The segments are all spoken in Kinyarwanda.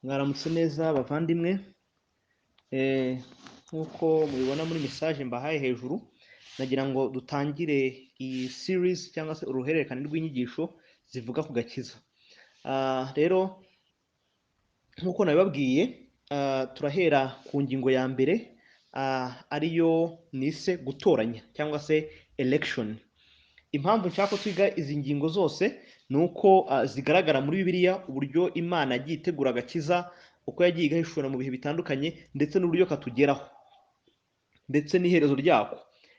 Mwaramutse neza bavandimwe, nk'uko mubibona muri message mbahaye hejuru, nagira ngo dutangire iyi series cyangwa se uruhererekane rw'inyigisho zivuga ku gakiza. Rero nk'uko nabibabwiye, turahera ku ngingo ya mbere, ariyo nise gutoranya cyangwa se election. Impamvu nshaka ko twiga izi ngingo zose ni uko zigaragara muri Bibiliya, uburyo Imana yagiye itegura agakiza, uko yagiye igahishura mu bihe bitandukanye, ndetse n'uburyo katugeraho, ndetse n'iherezo ryako.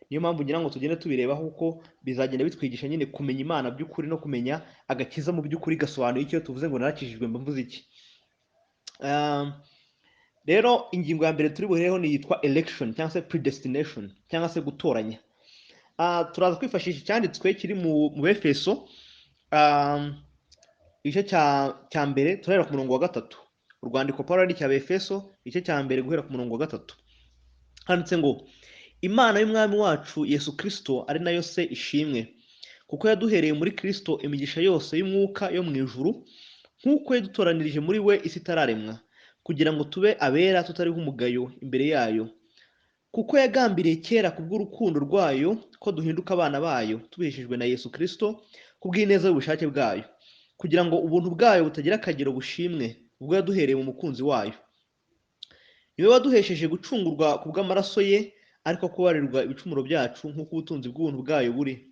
Niyo mpamvu ngira ngo tugende tubirebaho, kuko bizagenda bitwigisha nyine kumenya Imana by'ukuri no kumenya agakiza mu by'ukuri gasobanuye icyo tuvuze ngo narakijijwe mba mvuze iki. Rero ingingo ya mbere turi buhereho ni yitwa election cyangwa se predestination cyangwa se gutoranya. Turaza kwifashisha icyanditswe kiri mu Befeso, igice cya mbere, turahera ku murongo wa 3. Urwandiko Pawulo yandikiye Abefeso, igice cya mbere, guhera ku murongo wa 3, handitse ngo: "Imana y'Umwami wacu Yesu Kristo, ari nayo Se, ishimwe, kuko yaduhereye muri Kristo imigisha yose y'umwuka yo mu ijuru, nk'uko yadutoranirije muri we isi itararemwa, kugira ngo tube abera tutariho umugayo imbere yayo. Kuko yagambiriye kera kubw'urukundo rwayo ko duhinduka abana bayo, tubiheshejwe na Yesu Kristo kubw'ineza y'ubushake bwayo, kugira ngo ubuntu bwayo butagira akagero bushimwe, ubwo yaduhereye mu mukunzi wayo. Niwe waduhesheje gucungurwa kubw'amaraso ye, ariko kubabarirwa ibicumuro byacu, nk'uko ubutunzi bw'ubuntu bwayo buri,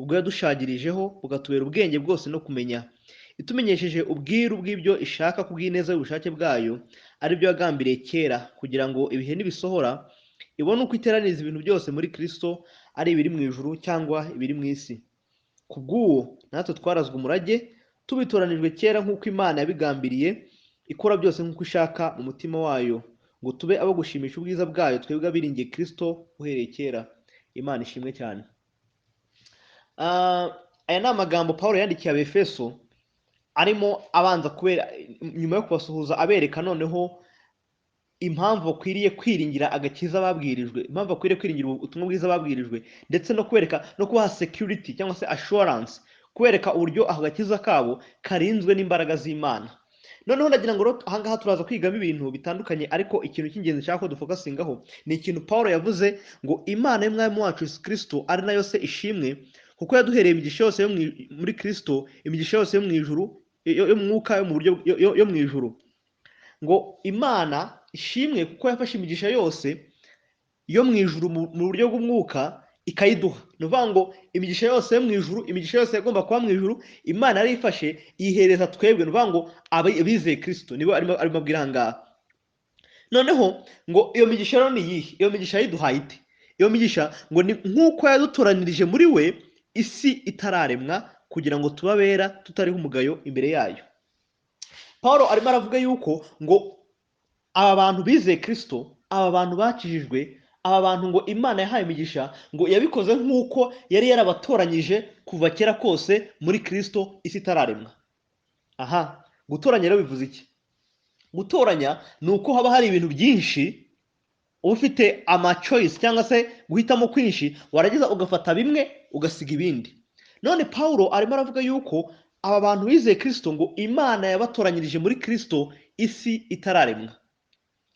ubwo yadushagirijeho bukatubera ubwenge bwose no kumenya, itumenyesheje ubwiru bw'ibyo ishaka kubw'ineza y'ubushake bwayo, aribyo yagambiriye kera, kugira ngo ibihe nibisohora ibone uko iteraniriza ibintu byose muri Kristo, ari ibiri mu ijuru cyangwa ibiri mu isi. Kubw'uwo natwe twarazwe umurage, tubitoranijwe kera nk'uko Imana yabigambiriye, ikora byose nk'uko ishaka mu mutima wayo, ngo tube abo gushimisha ubwiza bwayo, twebwe abiringiye Kristo uhereye kera." Imana ishimwe cyane. Aya ni amagambo Pawulo yandikiye Abefeso, arimo abanza kubera nyuma yo kubasuhuza, abereka noneho impamvu bakwiriye kwiringira agakiza babwirijwe, impamvu bakwiriye kwiringira ubutumwa bwiza babwirijwe, ndetse no kubereka no kubaha security cyangwa se assurance, kubereka uburyo ako gakiza kabo karinzwe n'imbaraga z'Imana. Noneho ndagira ngo rero ahangaha turaza kwigamo ibintu bitandukanye, ariko ikintu cy'ingenzi nshaka ko dufocusingaho ni ikintu Pawulo yavuze ngo: "Imana y'Umwami wacu Yesu Kristo, ari nayo Se, ishimwe, kuko yaduhereye imigisha yose yo muri Kristo, imigisha yose yo mu ijuru, yo mu mwuka, yo mu buryo yo mu ijuru." Ngo Imana ishimwe kuko yafashe imigisha yose yo mu ijuru mu buryo bw'umwuka ikayiduha. Ni ukuvuga ngo imigisha yose yo mu ijuru, imigisha yose yagomba kuba mu ijuru, Imana yarayifashe iyihereza twebwe, ni ukuvuga ngo abizeye Kristo nibo arimo abwira aha ngaha. Noneho ngo iyo migisha rero ni iyihe? Iyo migisha yayiduhaye ite? Iyo migisha ngo ni nk'uko yadutoranirije muri we isi itararemwa, kugira ngo tube abera tutariho umugayo imbere yayo. Paul arimo aravuga yuko ngo aba bantu bizeye Kristo, aba bantu bakijijwe, aba bantu ngo Imana yahaye imigisha, ngo yabikoze nk'uko yari yarabatoranyije kuva kera kose muri Kristo isi itararemwa. Aha gutoranya rero bivuze iki? Gutoranya ni uko haba hari ibintu byinshi, uba ufite ama choice cyangwa se guhitamo kwinshi, warangiza ugafata bimwe ugasiga ibindi. None Paulo arimo aravuga yuko aba bantu bizeye Kristo, ngo Imana yabatoranyirije muri Kristo isi itararemwa.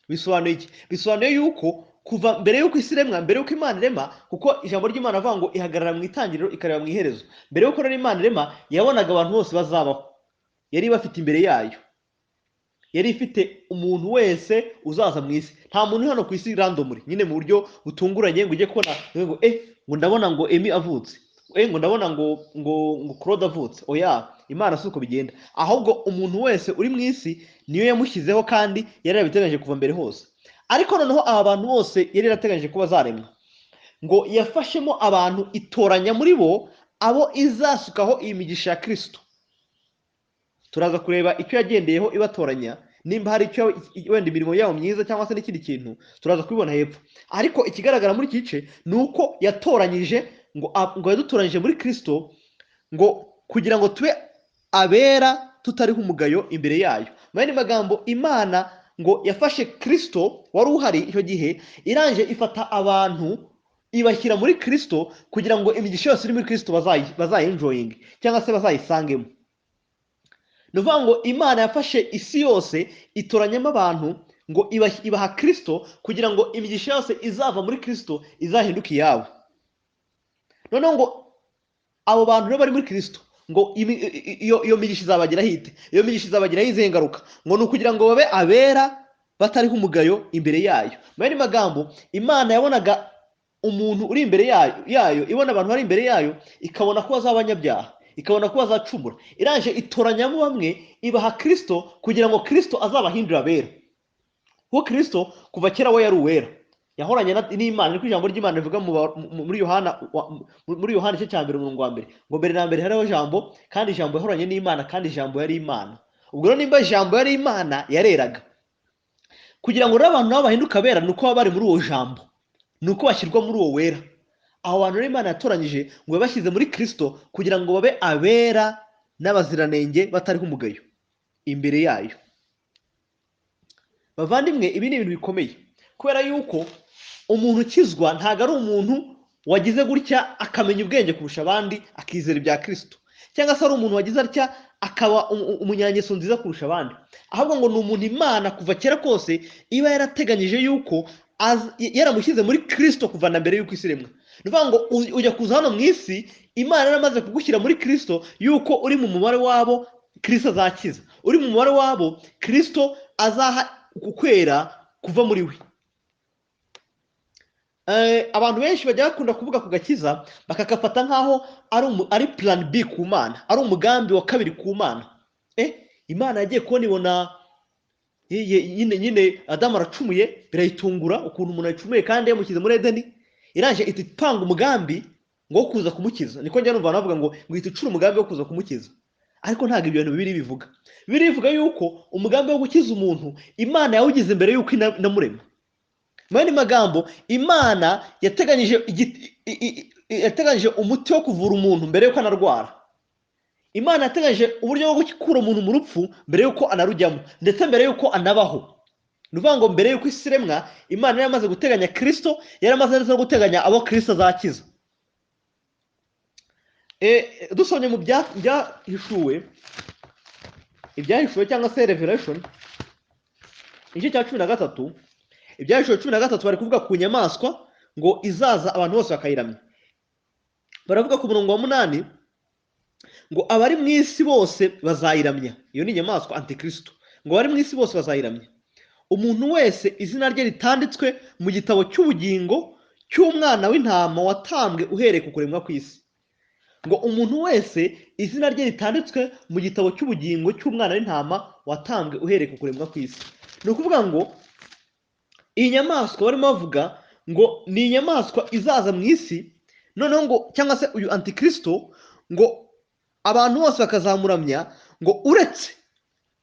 Bisobanuye iki? Bisobanuye yuko kuva mbere y'uko isi iremwa, mbere y'uko Imana irema, kuko ijambo ry'Imana avuga ngo ihagarara mu itangiriro ikareba mu iherezo, mbere y'uko rero Imana irema, yabonaga abantu bose bazabaho, yari ibafite imbere yayo, yari ifite umuntu wese uzaza mu isi. Nta muntu uri hano ku isi randomly nyine, mu buryo butunguranye, ngo ujye kubona ngo ngo ndabona ngo Emi avutse, ngo ndabona ngo Claude avutse. Oya, Imana si uko bigenda, ahubwo umuntu wese uri mu isi niyo yamushyizeho, kandi yari yarabiteganyije kuva mbere hose. Ariko noneho aba bantu bose yari yarateganyije ko bazaremwa, ngo yafashemo abantu itoranya muri bo abo izasukaho iyi migisha ya Kristo. Turaza kureba icyo yagendeyeho ibatoranya, nimba hari icyo wenda imirimo yabo myiza cyangwa se n'ikindi kintu, turaza kubibona hepfo. Ariko ikigaragara muri iki gice ni uko yatoranyije ngo yadutoranyije muri Kristo, ngo kugira ngo tube abera tutariho umugayo imbere yayo. Mu yandi magambo, Imana ngo yafashe Kristo wari uhari icyo gihe, irangije ifata abantu ibashyira muri Kristo, kugira ngo imigisha yose iri muri Kristo bazayenjoyinge cyangwa se bazayisangemo. Ni ukuvuga ngo Imana yafashe isi yose itoranyamo abantu ngo ibaha Kristo kugira ngo imigisha yose izava muri Kristo izahinduke iyabo. Noneho ngo abo bantu rero bari muri Kristo ngo iyo migisha izabageraho ite? Iyo migisha izabageraho izihe ngaruka? Ngo ni ukugira ngo babe abera batariho umugayo imbere yayo. Mu yandi magambo, Imana yabonaga umuntu uri imbere yayo, ibona abantu bari imbere yayo, ikabona ko bazaba abanyabyaha, ikabona ko bazacumura. Irangije itoranyamo bamwe ibaha Kristo kugira ngo Kristo azabahindure abera. Kuko Kristo kuva kera we yari uwera, yahoranye n'Imana. Niko ijambo ry'Imana rivuga muri Yohana muri Yohana igice cya mbere umurongo wa mbere, ngo mbere na mbere hariho Jambo, kandi Jambo yahoranye n'Imana, kandi Jambo yari Imana. Ubwo rero nimba Jambo yari Imana, yareraga. Kugira ngo rero abantu nabo bahinduke abera, ni uko baba bari muri uwo Jambo, ni uko bashyirwa muri uwo wera. Aho bantu rero Imana yatoranyije ngo yabashyize muri Kristo kugira ngo babe abera n'abaziranenge batariho umugayo imbere yayo. Bavandimwe, ibi ni ibintu bikomeye, kubera yuko umuntu ukizwa ntabwo ari umuntu wagize gutya akamenya ubwenge kurusha abandi akizera ibya Kristo, cyangwa se ari umuntu wagize atya akaba umunyangeso nziza kurusha abandi. Ahubwo ngo ni umuntu Imana kuva kera kose iba yarateganyije yuko yaramushyize muri Kristo kuva na mbere y'uko isi iremwa. Ni ukuvuga ngo ujya kuza hano mu isi, Imana yaramaze kugushyira muri Kristo yuko uri mu mubare wabo Kristo azakiza, uri mu mubare wabo Kristo azaha ukwera kuva muri we. Abantu benshi bajya bakunda kuvuga ku gakiza bakakafata nk'aho ari plan B ku Mana, ari umugambi wa kabiri ku Mana. Imana yagiye kubona ibona nyine Adamu aracumuye, birayitungura ukuntu umuntu yacumuye kandi yamushyize muri Edeni. Iraje ihita ipanga umugambi ngo kuza kumukiza. Niko njya numva bavuga ngo ihita icura umugambi wo kuza kumukiza, ariko ntabwo ibyo bintu Bibiliya bivuga. Bibiliya ivuga yuko umugambi wo gukiza umuntu Imana yawugize mbere yuko inamurema. Mu yandi magambo, Imana yateganyije umuti wo kuvura umuntu mbere yuko anarwara. Imana yateganyije uburyo bwo gukura umuntu mu rupfu mbere yuko anarujyamo, ndetse mbere yuko anabaho. Ni ukuvuga ngo mbere yuko isi iremwa, Imana yari yamaze guteganya Kristo, yari yamaze no guteganya abo Kristo azakiza. Dusomye mu byahishuwe, ibyahishuwe cyangwa se Revelation, igice cya 13, ibyahishuwe 13 bari kuvuga ku nyamaswa ngo izaza abantu bose bakayiramya. Baravuga ku murongo wa 8 ngo abari mu isi bose bazayiramya. Iyo ni inyamaswa Antikristo. Ngo abari mu isi bose bazayiramya. Umuntu wese izina rye ritanditswe mu gitabo cy'ubugingo cy'umwana w'intama watambwe uhereye ku kuremwa kw'isi. Ngo umuntu wese izina rye ritanditswe mu gitabo cy'ubugingo cy'umwana w'intama watambwe uhereye ku kuremwa kw'isi. Ni ukuvuga ngo iyi nyamaswa barimo bavuga ngo ni inyamaswa izaza mu isi, noneho ngo cyangwa se uyu Antikristo ngo abantu bose bakazamuramya, ngo uretse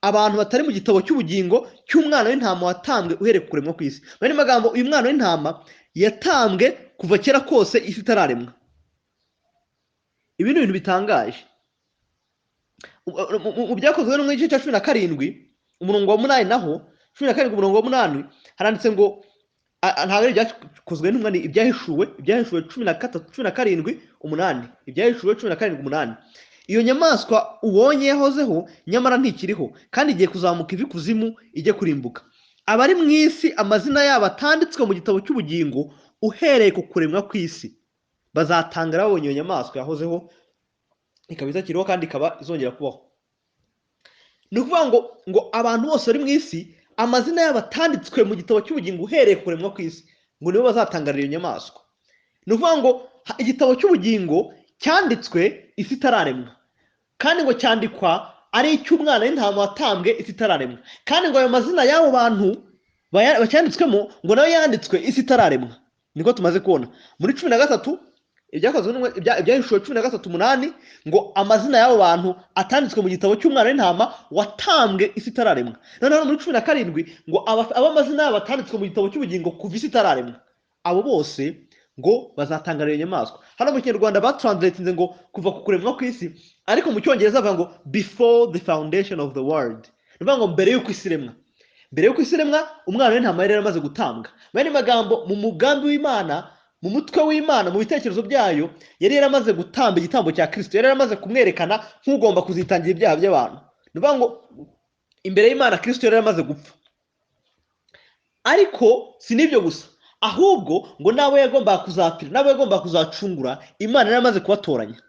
abantu batari mu gitabo cy'ubugingo cy'umwana w'intama watambwe uhereye ku kuremwa kw'isi. Mu yandi magambo, uyu mwana w'intama yatambwe kuva kera kose isi itararemwa. Ibi ni ibintu bitangaje. Mu byakozwe no mu gice cya 17 umurongo wa 8, naho 17 umurongo wa 8 haranditse ngo ntabwo ari ibyakozwe n'intumwa, ni ibyahishuwe, ibyahishuwe 13 17 8, ibyahishuwe 17 8. Iyo nyamaswa ubonye yahozeho nyamara ntikiriho, kandi igiye kuzamuka iva ikuzimu ijye kurimbuka. Abari mu isi amazina yabo atanditswe mu gitabo cy'ubugingo uhereye ku kuremwa kw'isi bazatangara babonye iyo nyamaswa yahozeho ikaba itakiriho kandi ikaba izongera kubaho. Ni ukuvuga ngo abantu bose bari mu isi amazina yabo atanditswe mu gitabo cy'ubugingo uhereye ku kuremwa kw'isi ngo nibo bazatangarira iyo nyamaswa. Ni ukuvuga ngo igitabo cy'ubugingo cyanditswe isi itararemwa, kandi ngo cyandikwa ari icy'umwana w'intama watambwe isi itararemwa, kandi ngo ayo mazina y'abo bantu bacyanditswemo ngo nayo yanditswe isi itararemwa. Niko tumaze kubona muri 13 ibyakozwe ibyahishuwe 13 8 ngo amazina y'abo bantu atanditswe mu gitabo cy'umwana w'intama watambwe isi itararemwa. Noneho muri 17 ngo abo amazina yabo atanditswe mu gitabo cy'ubugingo kuva isi itararemwa, abo bose ngo bazatangarira inyamaswa. Hano mu Kinyarwanda batranslatinze ngo kuva ku kuremwa kw'isi, ariko mu Cyongereza bavuga ngo before the foundation of the world. Ni ukuvuga ngo mbere y'uko isi iremwa. Mbere y'uko isi iremwa, umwana w'intama yari yaramaze gutambwa. Mu yandi magambo, mu mugambi w'Imana, mu mutwe w'Imana, mu bitekerezo byayo, yari yaramaze gutamba igitambo cya Kristo, yari yaramaze kumwerekana nk'ugomba kuzitangira ibyaha by'abantu. Ni ukuvuga ngo imbere y'Imana Kristo yari yaramaze gupfa. Ariko si n'ibyo gusa, ahubwo ngo n'abo yagombaga kuzapfira, n'abo yagombaga kuzacungura, Imana yari yaramaze kubatoranya.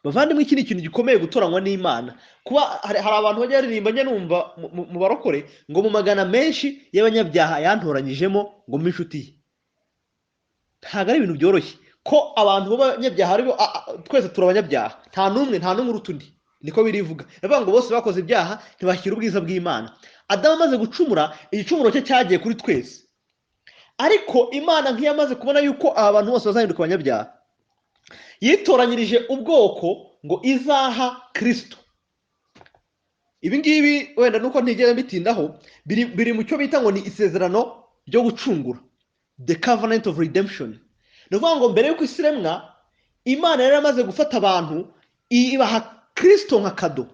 Bavandimwe, iki ni ikintu gikomeye, gutoranywa n'Imana. Kuba hari abantu bajya baririmba, njya numva mu barokore ngo mu magana menshi y'abanyabyaha yantoranyijemo ngo mbe inshuti ye. Ntabwo ari ibintu byoroshye ko abantu b'abanyabyaha ari bo, twese turi abanyabyaha, nta n'umwe uruta undi, niko birivuga. Bivuga ngo bose bakoze ibyaha ntibashyira ubwiza bw'Imana. Adamu amaze gucumura, igicumuro cye cyagiye kuri twese. Ariko Imana nk'iyamaze kubona yuko aba bantu bose bazahinduka abanyabyaha, yitoranyirije ubwoko ngo izaha Kristo. Ibi ngibi wenda nuko ntigera mbitindaho, biri mu cyo bita ngo ni isezerano ryo gucungura, the covenant of redemption. Ni ukuvuga ngo mbere y'uko isi iremwa, Imana yari yamaze gufata abantu ibaha Kristo nka kado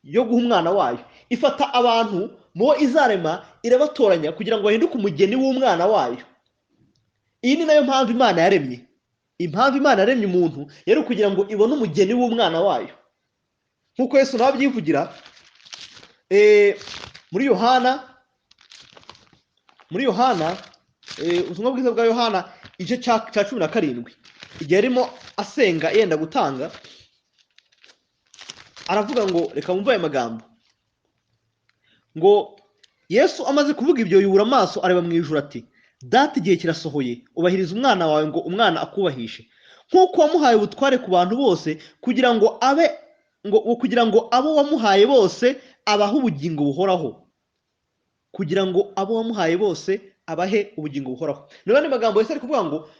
yo guha umwana wayo. Ifata abantu mu bo izarema irabatoranya kugira ngo bahinduke umugeni w'umwana wayo. Iyi ni nayo mpamvu Imana yaremye. Impamvu Imana yaremye umuntu yari ukugira ngo ibone umugeni w'umwana wayo. Nk'uko Yesu nawe abyivugira, muri Yohana, ubutumwa bwiza bwa Yohana igice cya 17, igihe arimo asenga yenda gutanga, aravuga ngo, reka wumve aya magambo, ngo Yesu amaze kuvuga ibyo yubura amaso areba mu ijuru ati, Data, igihe kirasohoye, ubahiriza umwana wawe ngo umwana akubahishe, nk'uko wamuhaye ubutware ku bantu bose, kugira ngo abe ngo kugira ngo abo wamuhaye bose abahe ubugingo buhoraho. Kugira ngo abo wamuhaye bose abahe ubugingo buhoraho. Ni andi magambo Yesu ari kuvuga ngo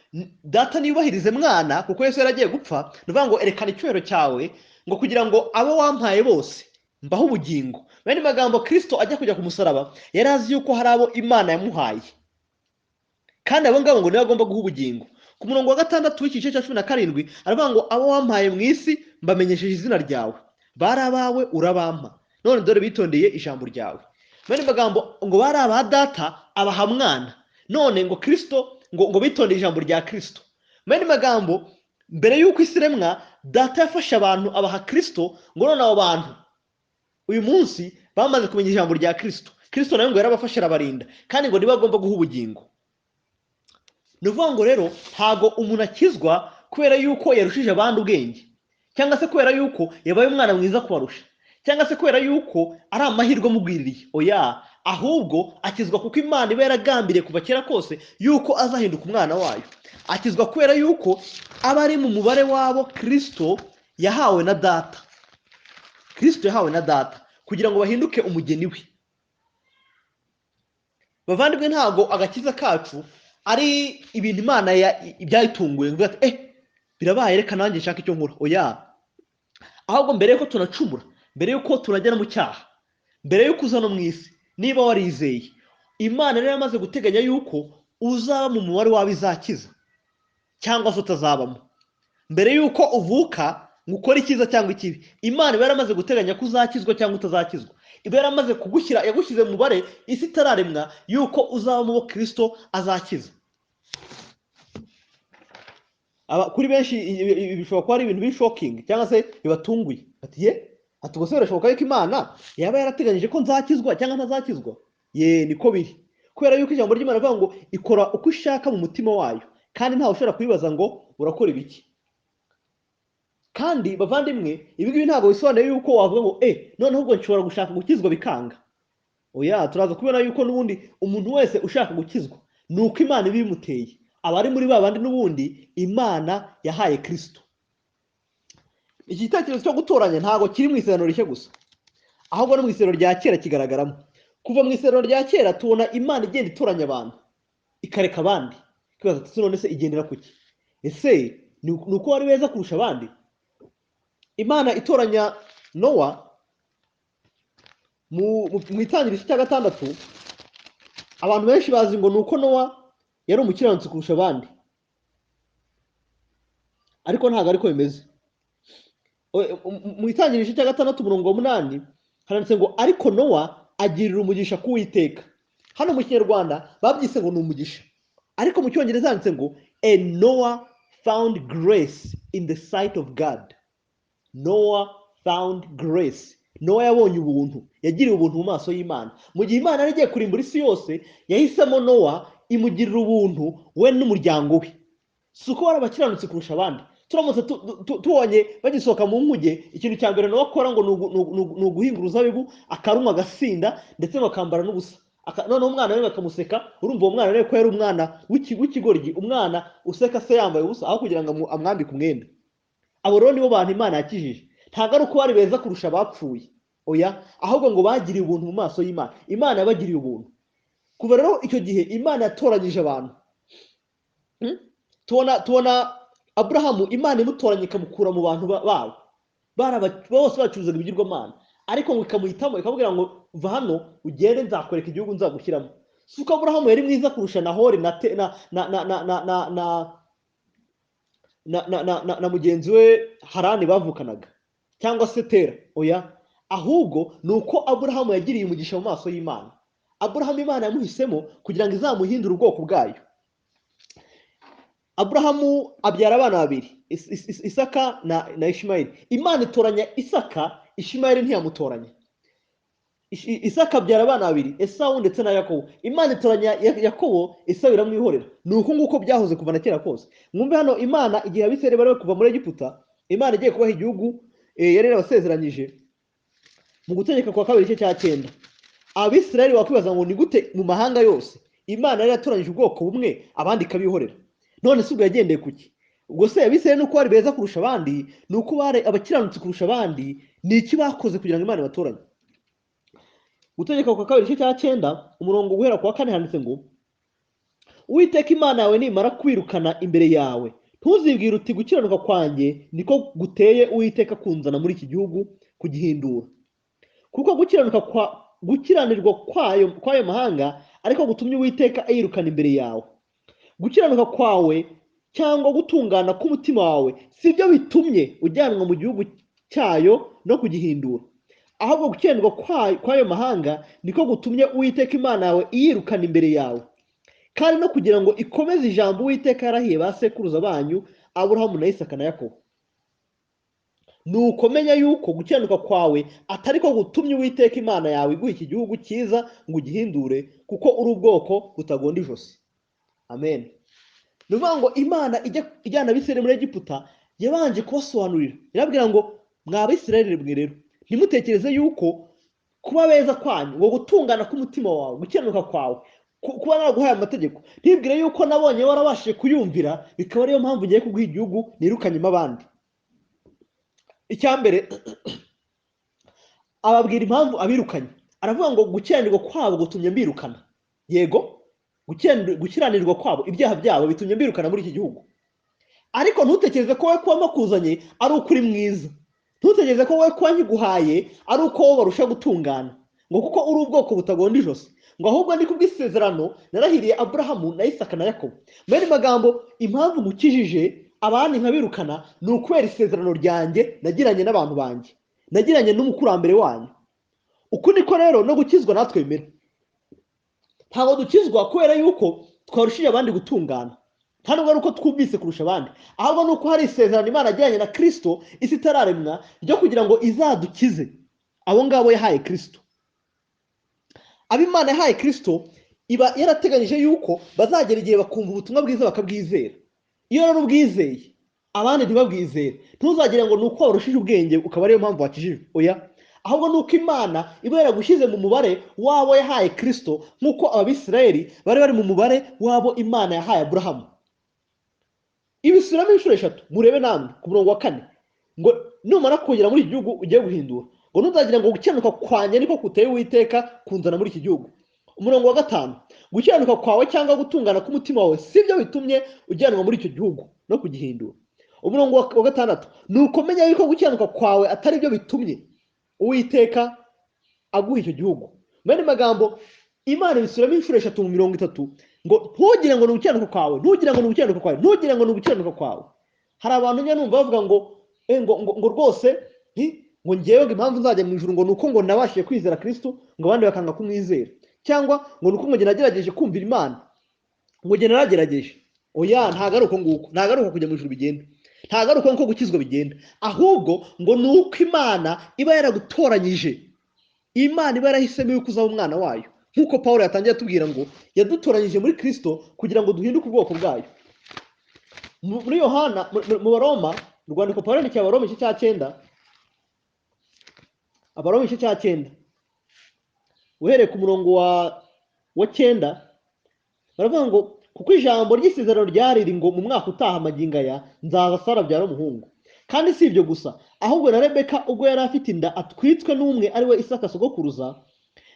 Data niyubahirize mwana, kuko Yesu yari agiye gupfa. Ni ukuvuga ngo erekana icyubahiro cyawe, ngo kugira ngo abo wampaye bose mbahe ubugingo. Mu yandi magambo, Kristo ajya kujya ku musaraba yari azi yuko hari abo Imana yamuhaye, kandi abo ngabo ngo nibo agomba guha ubugingo. Ku murongo wa 6 w'iki gice cya 17 aravuga ngo abo wampaye mu isi mbamenyesheje izina ryawe, bari abawe urabampa, none dore bitondeye ijambo ryawe. Mu yandi magambo ngo bari aba Data abaha mwana, none ngo Kristo ngo bitondeye ijambo rya Kristo. Mu yandi magambo, mbere y'uko isi iremwa, Data yafashe abantu abaha Kristo, ngo none abo bantu uyu munsi bamaze kumenya ijambo rya Kristo. Kristo nawe ngo yarabafashe arabarinda, kandi ngo nibo agomba guha ubugingo. Ni ukuvuga ngo rero ntago umuntu akizwa kubera yuko yarushije abandi ubwenge, cyangwa se kubera yuko yabaye umwana mwiza kubarusha, cyangwa se kubera yuko ari amahirwe amugwiririye. Oya, ahubwo akizwa kuko Imana iba yaragambiriye kuva kera kose yuko azahinduka umwana wayo. Akizwa kubera yuko aba ari mu mubare wabo Kristo yahawe na Data. Kristo yahawe na Data kugira ngo bahinduke umugeni we. Bavandimwe, ntago agakiza kacu ari ibintu Imana ibyayitunguye ngo ati birabaye reka nanjye nshaka icyo nkora. Oya, ahubwo mbere yuko tunacumura, mbere yuko tunagera mu cyaha, mbere yuko uza no mu isi, niba warizeye Imana rero yamaze guteganya yuko uzaba mu mubare wabo izakiza cyangwa se utazabamo. Mbere yuko uvuka ngo ukore icyiza cyangwa ikibi, Imana iba yaramaze guteganya ko uzakizwa cyangwa utazakizwa. Iba yaramaze kugushyira, yagushyize mu mubare isi itararemwa yuko uzaba mu bo Kristo azakiza. Kuri benshi bishobora kuba ari ibintu biri shocking cyangwa se bibatunguye. Ati ye, ati ubwo se birashoboka yuko Imana yaba yarateganyije ko nzakizwa cyangwa ntazakizwa? Ye, niko biri. Kubera yuko ijambo ry'Imana rivuga ngo ikora uko ishaka mu mutima wayo, kandi ntawe ushobora kuyibaza ngo urakora ibiki. Kandi bavandimwe, ibi ngibi ntabwo bisobanuye yuko wavuga ngo noneho ubwo nshobora gushaka gukizwa bikanga. Oya, turaza kubona yuko n'ubundi umuntu wese ushaka gukizwa ni uko Imana ibimuteye, aba ari muri ba bandi n'ubundi Imana yahaye Kristo. Iki gitekerezo cyo gutoranya ntabwo kiri mu isezerano rishya gusa, ahubwo no mu isezerano rya kera kigaragaramo. Kuva mu isezerano rya kera tubona Imana igenda itoranya abantu ikareka abandi. Twibaza tuti none se igendera kuki? Ese ni uko bari beza kurusha abandi? Imana itoranya Nowa mu itangiriro cya 6, abantu benshi bazi ngo ni uko Nowa yari umukiranutsi kurusha abandi, ariko ntabwo ariko bimeze. Mu itangiriro cya 6 umurongo wa 8 handitse ngo ariko Nowa agirira umugisha ku Uwiteka. Hano mu Kinyarwanda babyise ngo ni umugisha, ariko mu Cyongereza handitse ngo and Noah found grace in the sight of God. Noah found grace Nowa yabonye ubuntu, yagiriwe ubuntu mu maso y'Imana. Mu gihe Imana yari igiye kurimbura isi yose, yahisemo Nowa imugirira ubuntu we n'umuryango we. Si uko bari abakiranutsi kurusha abandi. Turamutse tubonye bagisohoka mu nkuge, ikintu cya mbere Nowa akora ngo ni uguhinga uruzabibu, akarunywa agasinda, ndetse bakambara n'ubusa. Noneho umwana we bakamuseka. Urumva uwo mwana rero ko yari umwana w'ikigoryi, umwana useka se yambaye ubusa aho kugira ngo amwambike umwenda. Abo rero nibo bantu Imana yakijije. Ntabwo ari uko bari beza kurusha abapfuye, oya, ahubwo ngo bagiriye ubuntu mu maso y'Imana. Imana yabagiriye ubuntu. Kuva rero icyo gihe Imana yatoranyije abantu. Tubona Aburahamu Imana imutoranya ikamukura mu bantu babo, bose bacuruzaga ibigirwamana, ariko ngo ikamuhitamo ikamubwira ngo va hano ugende nzakwereka igihugu nzagushyiramo. Si uko Aburahamu yari mwiza kurusha Nahori na mugenzi we Harani bavukanaga cyangwa se Tera, oya, ahubwo ni uko Aburahamu yagiriye umugisha mu maso y'Imana. Aburahamu Imana yamuhisemo kugira ngo izamuhindure ubwoko bwayo. Aburahamu abyara abana babiri, Isaka na Ishimayeli. Imana itoranya Isaka, Ishimayeli ntiyamutoranya. Isaka abyara abana babiri, Esawu ndetse na Yakobo. Imana itoranya Yakobo, Esawu iramwihorera. Ni uko nguko byahoze kuva na kera kose. Mwumve hano Imana igihe Abisirayeli bari kuva muri Egiputa, Imana igiye kubaha igihugu yari yarabasezeranyije. Mu gutegeka kwa kabiri igice cya 9, Abisirayeli bakwibaza ngo ni gute mu mahanga yose Imana yari yatoranyije ubwoko bumwe abandi ikabihorera? None se ubwo yagendeye kuki? Ubwo se Abisirayeli nuko bari beza kurusha abandi, nuko bari abakiranutsi kurusha abandi, ni iki bakoze kugira ngo Imana ibatoranye? Gutegeka kwa kabiri igice cya 9 umurongo guhera ku wa 4 handitse ngo Uwiteka Imana yawe nimara kwirukana imbere yawe, ntuzibwire uti gukiranuka kwanjye niko guteye Uwiteka kunzana muri iki gihugu kugihindura, kuko gukiranuka kwa gukiranirwa kwayo mahanga ariko gutumye Uwiteka ayirukana imbere yawe. Gukiranuka kwawe cyangwa gutungana k'umutima wawe sibyo bitumye ujyanwa mu gihugu cyayo no kugihindura, ahubwo gukiranirwa kwayo mahanga niko gutumye Uwiteka Imana yawe iyirukana imbere yawe, kandi no kugira ngo ikomeze ijambo Uwiteka yarahiye ba sekuruza banyu Aburahamu na Isaka na Yakobo. Nuko menya yuko gukiranuka kwawe atari ko gutumye Uwiteka Imana yawe iguha iki gihugu cyiza ngo ugihindure, kuko uri ubwoko butagonda ijosi. Amen. Ni ukuvuga ngo Imana ijyana Abisirayeli muri Egiputa yabanje kubasobanurira, irababwira ngo mwa Abisirayeli mwe rero ntimutekereze yuko kuba beza kwanyu, ngo gutungana k'umutima wawe, gukiranuka kwawe, kuba naraguhaye amategeko, ntibwire yuko nabonye warabashije kuyumvira bikaba ariyo mpamvu ngiye kuguha igihugu nirukanyemo abandi. Icya mbere ababwira impamvu abirukanye, aravuga ngo gukiranirwa kwabo gutumye mbirukana. Yego, gukiranirwa kwabo, ibyaha byabo bitumye mbirukana muri iki gihugu. Ariko ntutekereze ko wowe kuba makuzanye ari uko uri mwiza, ntutekereze ko wowe kuba nkiguhaye ari uko wowe barusha gutungana, ngo kuko uri ubwoko butagonda ijosi, ngo ahubwo ni kubw'isezerano narahiriye Aburahamu na Isaka na Yakobo. Mu yandi magambo, impamvu ngukijije abandi nkabirukana ni ukubera isezerano ryanjye nagiranye n'abantu banjye, nagiranye n'umukurambere wanyu. Uku niko rero no gukizwa natwe bimera. Ntabwo dukizwa kubera yuko twarushije abandi gutungana, nta nubwo ari uko twumvise kurusha abandi, ahubwo ni uko hari isezerano Imana yagiranye na Kristo isi itararemwa ryo kugira ngo izadukize abo ngabo yahaye Kristo. Abo Imana yahaye Kristo iba yarateganyije yuko bazagera igihe bakumva ubutumwa bwiza bakabwizera. Iyo rero ubwizeye abandi ntibabwizere, ntuzagire ngo ni uko warushije ubwenge ukaba ariyo mpamvu wakijijwe, oya, ahubwo ni uko Imana iba yaragushyize mu mubare w'abo yahaye Kristo, nk'uko Abisirayeli bari bari mu mubare w'abo Imana yahaye Aburahamu. Ibisubiramo inshuro 3, murebe namwe ku murongo wa 4 ngo numara kugera muri iki gihugu ugiye guhindura, ngo ntuzagira ngo gukiranuka kwanjye niko kuteye Uwiteka kunzana muri iki gihugu. Umurongo wa 5, gukiranuka kwawe cyangwa gutungana k'umutima wawe sibyo bitumye ujyanwa muri icyo gihugu no kugihindura. Umurongo wa 6, nuko menya yuko gukiranuka kwawe atari byo bitumye Uwiteka aguha icyo gihugu. Mu yandi magambo, Imana ibisubiramo inshuro 3 mu 30 ngo ntugire ngo ni ugukiranuka kwawe, ntugire ngo ni ugukiranuka kwawe, ntugire ngo ni ugukiranuka kwawe. Hari abantu njya numva bavuga ngo ngo rwose ngo ngewe ngo impamvu nzajya mu ijuru ngo nuko ngo nabashije kwizera Kristo, ngo abandi bakanga kumwizera, cyangwa ngo nuko ngo nagerageje kumvira Imana, ngo nge naragerageje. Oya, ntago ari uko nguko, ntago ari uko kujya mu ijuru bigenda. Ntabwo ari uko nko gukizwa bigenda, ahubwo ngo ni uko Imana iba yaragutoranyije, Imana iba yarahisemo yuko uzaba umwana wayo, nk'uko Pawulo yatangiye atubwira ngo yadutoranyije muri Kristo kugira ngo duhinduke ubwoko bwayo. Muri Yohana, mu Baroma, urwandiko Pawulo yandikiye Abaroma igice cya 9, Abaroma igice cya 9 uhereye ku murongo wa 9, baravuga ngo kuko ijambo ry'isezerano ryariri ngo mu mwaka utaha magingo aya nzaza Sara abyara umuhungu. Kandi si ibyo gusa, ahubwo na Rebeka ubwo yari afite inda atwitswe n'umwe ari we Isaka sogokuruza,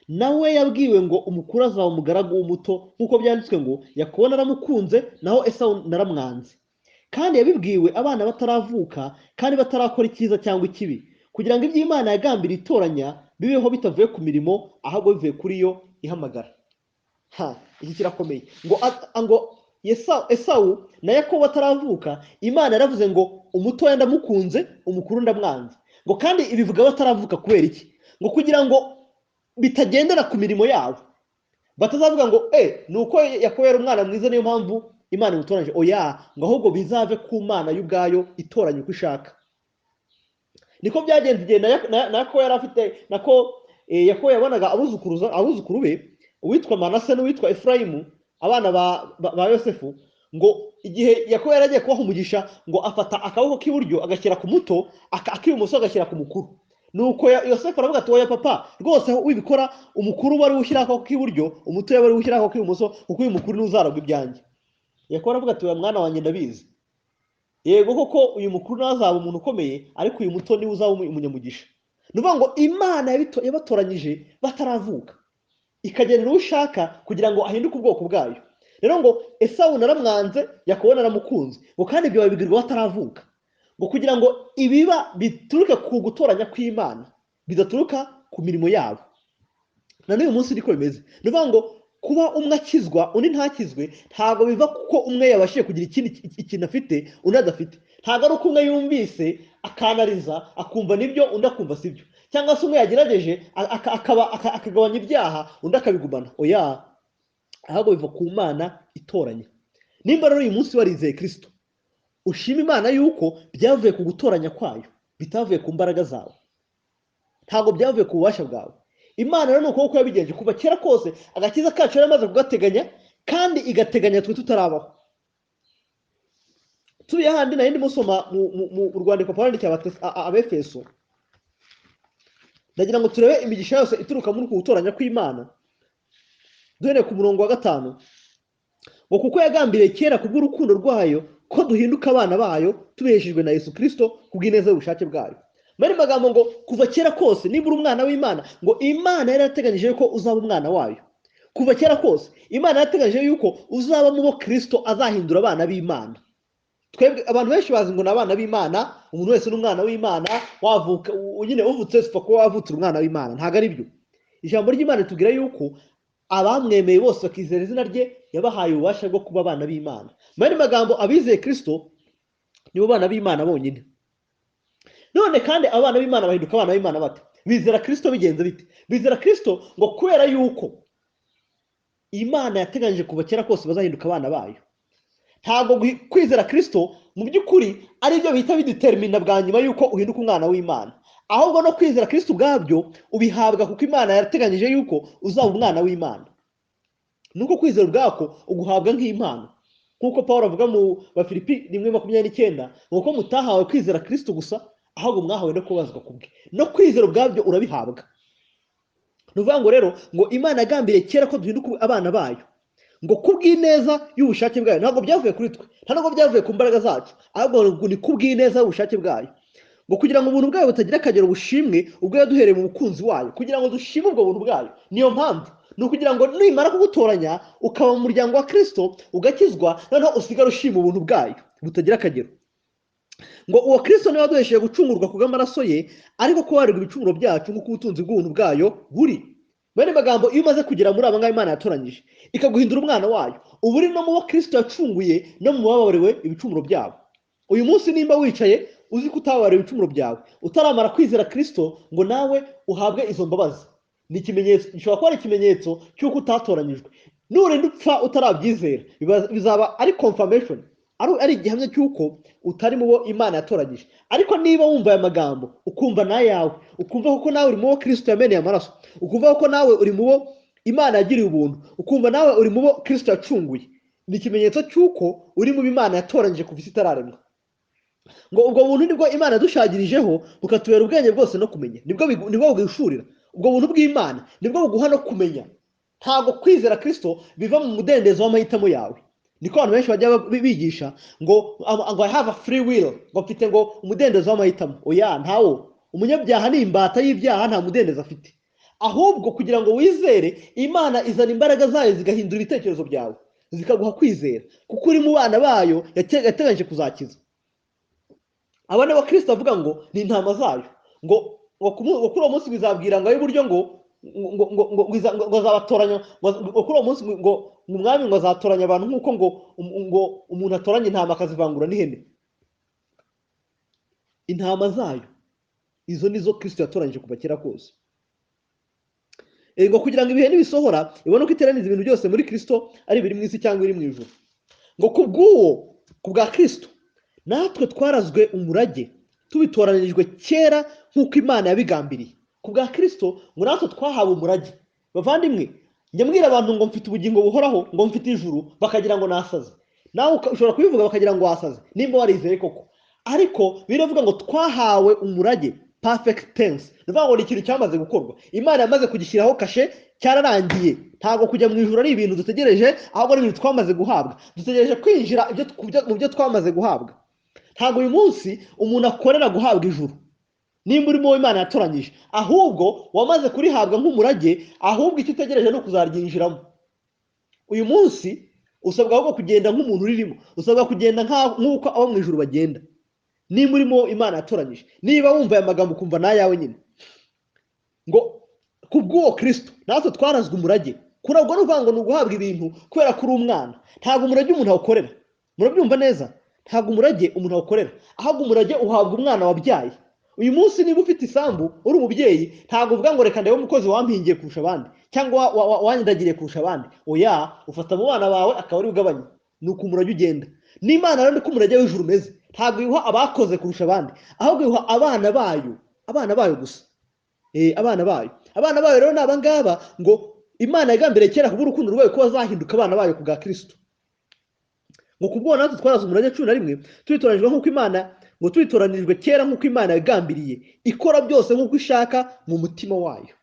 nawe yabwiwe ngo umukuru azaba umugaragu w'umuto, nk'uko byanditswe ngo Yakobo naramukunze naho Esawu naramwanze. Kandi yabibwiwe abana bataravuka kandi batarakora icyiza cyangwa ikibi, kugira ngo ibyo Imana yagambiriye itoranya bibeho bitavuye ku mirimo, ahubwo bivuye kuri yo ihamagara. Iki kirakomeye. Ngo Esawu na Yakobo bataravuka, Imana yaravuze ngo umutoya ndamukunze, umukuru ndamwanze. Ngo kandi ibivuga bataravuka kubera iki? Ngo kugira ngo bitagendera ku mirimo yabo, batazavuga ngo nuko Yakobo yari umwana mwiza niyo mpamvu Imana imutoranyije. Oya, ngo ahubwo bizave ku Mana y'ubwayo itoranya uko ishaka. Niko byagenze igihe na Yakobo yari afite, nako Yakobo yabonaga abuzukuru be, uwitwa Manase n'uwitwa Efurayimu, abana ba Yosefu. Ngo igihe Yakobo yari agiye kubaha umugisha, ngo afata akaboko k'iburyo agashyira ku muto, ak'ibumoso agashyira ku mukuru. Nuko Yosefu aravuga ati oya papa, rwose wibikora, umukuru wari ushyira akaboko k'iburyo, umuto wari ushyira akaboko k'ibumoso, kuko uyu mukuru ntuzaragwa ibyanjye. Yakobo aravuga ati oya mwana wanjye ndabizi, yego koko uyu mukuru ntazaba umuntu ukomeye, ariko uyu muto niwe uzaba umunyamugisha. Ni ukuvuga ngo Imana yabatoranyije bataravuka, ikagenera uwo ushaka kugira ngo ahinduke ubwoko bwayo. Rero ngo Esawu naramwanze, Yakobo naramukunze, ngo kandi ibyo babibwirwa bataravuka, ngo kugira ngo ibiba bituruke ku gutoranya kw'Imana, bidaturuka ku mirimo yabo. Na n'uyu munsi niko bimeze. Ni ukuvuga ngo kuba umwe akizwa undi ntakizwe, ntabwo biva kuko umwe yabashije kugira ikindi ikintu afite undi adafite. Ntabwo ari uko umwe yumvise akanariza akumva nibyo undi akumva sibyo, cyangwa se umwe yagerageje akagabanya ibyaha undi akabigumana. Oya, ahubwo biva ku Mana itoranya. Nimba rero uyu munsi warizeye Kristo, ushima Imana yuko byavuye ku gutoranya kwayo, bitavuye ku mbaraga zawe, ntabwo byavuye ku bubasha bwawe. Imana rero ni uko yabigenje kuva kera kose, agakiza kacu yari amaze kugateganya, kandi igateganya twe tutarabaho. Turi ahandi nari ndimo nsoma mu rwandiko Pawulo yandikiye Abefeso, ndagira ngo turebe imigisha yose ituruka muri uku gutoranya kw'Imana. Duhereye ku murongo wa 5, ngo kuko yagambiriye kera kubw'urukundo rwayo ko duhinduka abana bayo tubeshejwe na Yesu Kristo kubw'ineza y'ubushake bwayo. Muri magambo ngo kuva kera kose niba uri umwana w'Imana, ngo Imana yari yarateganyije ko uzaba umwana wayo. Kuva kera kose Imana yarateganyije yuko uzaba mu bo Kristo azahindura abana b'Imana. Twebwe abantu benshi bazi ngo ni abana b'Imana, umuntu wese ni umwana w'Imana, wavuka nyine uvutse upfa kuba wavutse umwana w'Imana. Ntabwo ari byo. Ijambo ry'Imana ritubwira yuko abamwemeye bose bakizera izina rye yabahaye ububasha bwo kuba abana b'Imana. Muri magambo abizeye Kristo nibo bana b'Imana bonyine. None kandi abana b'Imana bahinduka abana b'Imana bate? Bizera Kristo bigenze bite? Bizera Kristo ngo kubera yuko Imana yateganyije kuva kera kose bazahinduka abana bayo. Ntabwo kwizera Kristo mu by'ukuri ari byo bihita bidetermina bwa nyuma yuko uhinduka umwana w'Imana, ahubwo no kwizera Kristo ubwabyo ubihabwa kuko Imana yateganyije yuko uzaba umwana w'Imana. Nuko kwizera ubwako uguhabwa nk'impano, nkuko Pawulo avuga mu Bafilipi 1:29, ngo ko mutahawe kwizera Kristo gusa, ahubwo mwahawe no kubazwa kubwe. No kwizera ubwabyo urabihabwa. Ni ukuvuga ngo rero ngo Imana yagambiriye kera ko duhinduka abana bayo, ngo kubw'ineza y'ubushake bwayo. Ntabwo byavuye kuri twe, nta nubwo byavuye ku mbaraga zacu, ahubwo ni kubw'ineza y'ubushake bwayo, ngo kugira ngo ubuntu bwayo butagira akagero bushimwe ubwo yaduhereye mu mukunzi wayo, kugira ngo dushime ubwo buntu bwayo. Niyo mpamvu ni ukugira ngo nimara kugutoranya ukaba mu muryango wa Kristo ugakizwa, noneho usigare ushima ubuntu bwayo butagira akagero. Ngo uwo Kristo niwe waduhesheje gucungurwa kubw'amaraso ye, ariko kubabarirwa ibicumuro byacu nk'uko ubutunzi bw'ubuntu bwayo buri. Bene magambo, iyo umaze kugera muri aba ngaba Imana yatoranyije ikaguhindura umwana wayo, uba uri no mu bo Kristo yacunguye no mu bababariwe ibicumuro byabo. Uyu munsi nimba wicaye uzi ko utababariwe ibicumuro byawe, utaramara kwizera Kristo ngo nawe uhabwe izo mbabazi, ni ikimenyetso, gishobora kuba ari ikimenyetso cy'uko utatoranyijwe. Nurinda upfa utarabyizera, bizaba ari confirmation, Ari igihamya cy'uko utari mu bo Imana yatoranyije. Ariko niba wumva aya magambo ukumva n'ayawe, ukumva ko nawe uri mu bo Kristo yameneye amaraso, ukumva ko nawe uri mu bo Imana yagiriye ubuntu, ukumva nawe uri mu bo Kristo yacunguye, ni ikimenyetso cy'uko uri mu bo Imana yatoranyije kuva isi itararemwa. Ngo ubwo buntu nibwo Imana yadushagirijeho bukatubera ubwenge bwose no kumenya. Nibwo buguhishurira ubwo buntu bw'Imana, nibwo buguha no kumenya. Ntabwo kwizera Kristo biva mu mudendezo w'amahitamo yawe. Niko abantu benshi bajya bigisha ngo I have a free will, ngo mfite ngo umudendezo w'amahitamo. Oya, ntawo. Umunyabyaha ni imbata y'ibyaha, nta mudendezo afite. Ahubwo kugira ngo wizere, Imana izana imbaraga zayo zigahindura ibitekerezo byawe, zikaguha kwizera, kuko uri mu bana bayo yateganyije kuzakiza. Aba ni Kristo avuga ngo ni intama zayo, ngo kuri uwo munsi bizabwira ngo ay'uburyo ngo ngo azabatoranya, ngo kuri uwo munsi ngo umwami ngo azatoranya abantu nk'uko ngo umuntu atoranya intama akazivangura n'ihene. Intama zayo izo nizo Kristo yatoranyije kuva kera kose. Ngo kugira ngo ibihe nibisohora ibone uko iteraniza ibintu byose muri Kristo, ari ibiri mu isi cyangwa iri mu ijuru. Ngo kubw'uwo, kubwa Kristo, natwe twarazwe umurage tubitoranyirijwe kera nk'uko Imana yabigambiriye. Kubwa Kristo ngo natwe twahawe umurage. Bavandimwe, njya mbwira abantu ngo mfite ubugingo buhoraho, ngo mfite ijuru, bakagira ngo nasaze. Nawe ushobora kubivuga bakagira ngo wasaze nimba warizeye koko. Ariko biravuga ngo twahawe umurage, perfect tense. Ni ukuvuga ngo ni ikintu cyamaze gukorwa, Imana yamaze kugishyiraho kashe, cyararangiye. Ntabwo kujya mu ijuru ari ibintu dutegereje, ahubwo ari ibintu twamaze guhabwa. Dutegereje kwinjira mu byo twamaze guhabwa. Ntabwo uyu munsi umuntu akorera guhabwa ijuru nimba urimo Imana yatoranyije, ahubwo wamaze kurihabwa nk'umurage, ahubwo icyo utegereje ni ukuzaryinjiramo. Uyu munsi usabwa ahubwo kugenda nk'umuntu uririmo, usabwa kugenda nk'uko abo mu ijuru bagenda nimba urimo Imana yatoranyije. Niba wumva aya magambo ukumva n'ayawe nyine, ngo kubw'uwo Kristo natwe twarazwe umurage. Kuragwa ni ukuvuga ngo ni uguhabwa ibintu kubera ko uri umwana. Ntabwo umurage umuntu awukorera. Murabyumva neza? Ntabwo umurage umuntu awukorera, ahubwo umurage uhabwa umwana wabyaye. Uyu munsi niba ufite isambu uri umubyeyi, ntabwo uvuga ngo reka ndebe umukozi wampingiye kurusha abandi cyangwa wanyandagiriye kurusha abandi. Oya, ufata mu bana bawe akaba ari ugabanya. Ni uko umurage ugenda. N'Imana rero niko umurage w'ijuru umeze. Ntabwo iwuha abakoze kurusha abandi, ahubwo iwuha abana bayo, abana bayo gusa. Abana bayo. Abana bayo rero ni aba ngaba ngo Imana yagambiriye kera kubw'urukundo rwayo ko bazahinduka abana bayo kubwa Kristo. Ngo kubwo natwe twaraze umurage 11 tubitoranijwe nk'uko Imana, ngo tubitoranijwe kera nk'uko Imana yagambiriye, ikora byose nk'uko ishaka mu mutima wayo.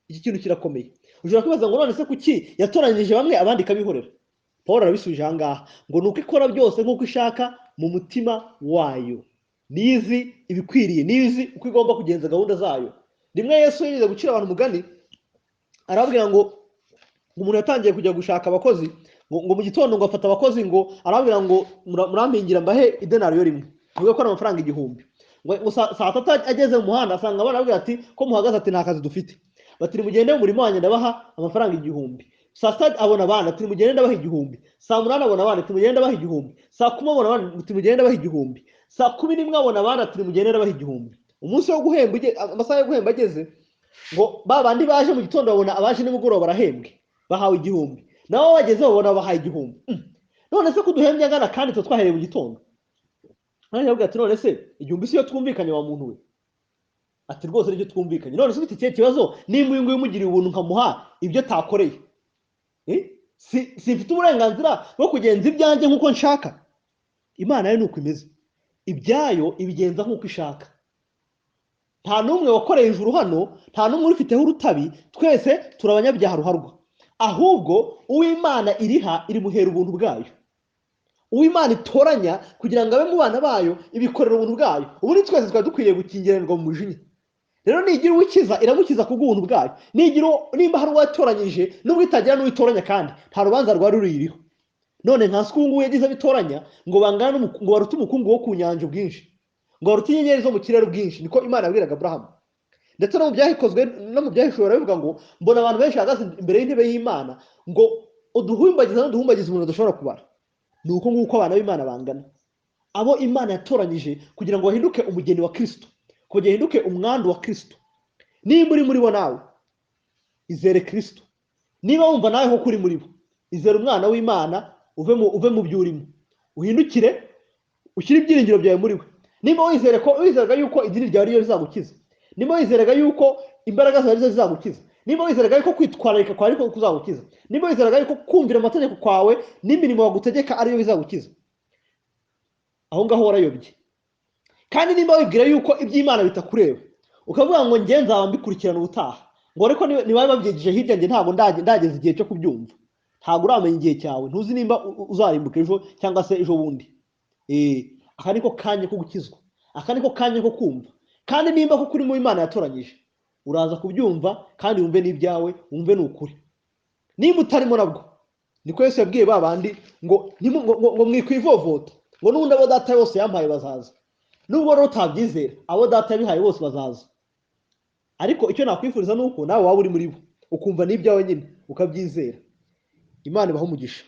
Iki kintu kirakomeye. Ushobora kwibaza ngo none se kuki yatoranyije bamwe abandi ikabihorera? Paul arabisubije aha ngaha ngo nuko ikora byose nk'uko ishaka mu mutima wayo. Nizi ibikwiriye, nizi uko igomba kugenza gahunda zayo. Rimwe Yesu yigeze gucira abantu umugani, arababwira ngo umuntu yatangiye kujya gushaka abakozi, ngo mu gitondo ngo afata abakozi, ngo arababwira ngo murampingira mbahe idenariyo rimwe, avuga ko ari amafaranga 1000. Ngo saa tatu ageze mu muhanda asanga abana, arababwira ati ko muhagaze, ati nta kazi dufite. Bati nimugende mu murimo wanjye ndabaha amafaranga 1000. Saa sita abona abana, ati nimugende ndabaha 1000. Saa munani abona abana, ati nimugende ndabaha 1000. Saa kumi abona abana, ati nimugende ndabaha 1000. Saa 11 abona abana, ati nimugende ndabaha 1000. Umunsi wo guhemba, amasaha yo guhemba ageze, ngo ba bandi baje mu gitondo babona abaje nimugoroba barahembwe, bahawe 1000. Nabo bageze babona bahaye 1000. None se kuduhembye angana kandi twe twahereye mu gitondo? Nanjye aravuga ati none se 1000 si yo twumvikanye wa muntu we? Ati rwose nibyo twumvikanye. None se ufite ikihe kibazo nimba uyu nguyu umugiriye ubuntu nkamuha ibyo atakoreye? Simfite uburenganzira bwo kugenza ibyanjye nk'uko nshaka? Imana yo nuko imeze, ibyayo ibigenza nk'uko ishaka. Nta n'umwe wakoreye ijuru hano, nta n'umwe urifiteho urutabi, twese turi abanyabyaha ruharwa. Ahubwo uw'Imana iriha irimuhera ubuntu bwayo. Uw'Imana itoranya kugira ngo abe mu bana bayo ibikorera ubuntu bwayo. Ubundi twese twari dukwiriye gukingiranirwa mu mujinya. Rero nigira uwikiza iramukiza kubw'ubuntu bwayo. Nigira nimba hari uwatoranyije, nubwo itagira n'uwitoranya kandi nta rubanza rwari ruyiriho. None nka ubu ngubu yagize abitoranya ngo bangane ngo barute umukungu wo ku nyanja ubwinshi, ngo barute inyenyeri zo mu kirere ubwinshi. Niko Imana yabwiraga Aburahamu. Ndetse no mu byahikozwe no mu byahishuwe barabivuga ngo mbona abantu benshi bahagaze imbere y'intebe y'Imana, ngo uduhumbagiza n'uduhumbagiza umuntu adashobora kubara. Ni uko nguko abana b'Imana bangana, abo Imana yatoranyije kugira ngo bahinduke umugeni wa Kristo, kugira bahinduke umwandu wa Kristo. Nimba uri muri bo nawe izere Kristo. Niba wumva nawe ko uri muri bo, izere umwana w'Imana, uve mu byo urimo. Uhindukire, ushyire ibyiringiro byawe muri we. Nimba wizere ko wizeraga yuko idini ryawe ariyo rizagukiza, nimba wizeraga yuko imbaraga zawe arizo zizagukiza, nimba wizeraga yuko kwitwararika kwawe ariko kuzagukiza, nimba wizeraga yuko kumvira amategeko kwawe n'imirimo bagutegeka ariyo bizagukiza, aho ngaho warayobye. Kandi nimba wibwira yuko iby'Imana bitakureba, ukavuga ngo njye nzaba mbikurikirana ubutaha, ngo ariko niba babyigije hirya njye ntabwo ndageza igihe cyo kubyumva, ntabwo uramenya igihe cyawe, ntuzi nimba uzarimbuka ejo cyangwa se ejo bundi. Aka niko kanya ko gukizwa, aka niko kanya ko kumva. Kandi nimba koko uri mu Imana yatoranyije, uraza kubyumva kandi wumve n'ibyawe, wumve ni ukuri. Nimba utarimo nabwo, niko Yesu yabwiye ba bandi ngo ngo mwikwivovota, ngo n'ubundi abo data bose yampaye bazaza. Nubwo rero utabyizera, abo data yabihaye bose bazaza. Ariko icyo nakwifuriza ni uko nawe waba uri muri bo, ukumva n'ibyawe nyine ukabyizera. Imana ibahe umugisha.